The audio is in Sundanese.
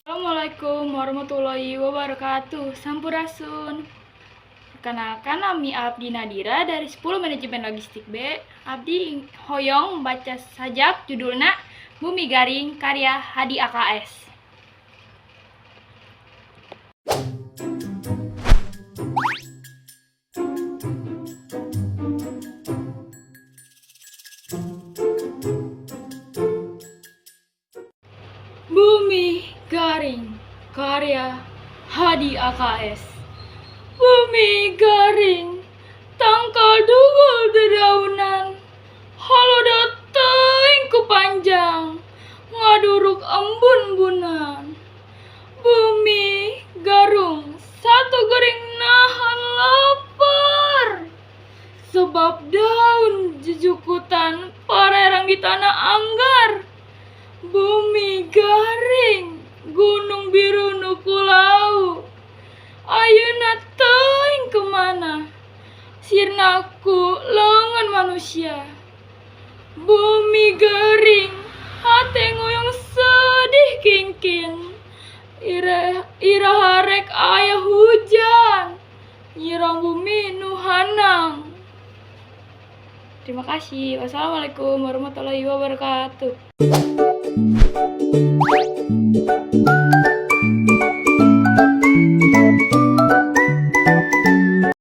Assalamualaikum warahmatullahi wabarakatuh. Sampurasun. Perkenalkan, nami Abdi Nadira dari 10 Manajemen Logistik B. Abdi hoyong membaca sajak judulna Bumi Garing karya Hadi AKS. Bumi Garing karya Hadi AKS. Bumi garing, tangkal dugul dedaunan, halodo teuing ku panjang, ngaduruk embun-bunan. Bumi garung, satu gering nahan lapar, sebab daun jujukutan parerang di tanah anggar. Bumi garing, gunung biru nu kulau, ayeuna teuing kemana sirnaku lengan manusia. Bumi garing, hate ngoyong sedih kingkin, ira iraha rek aya hujan nyiram bumi nu hanang. Terima kasih. Wassalamualaikum warahmatullahi wabarakatuh.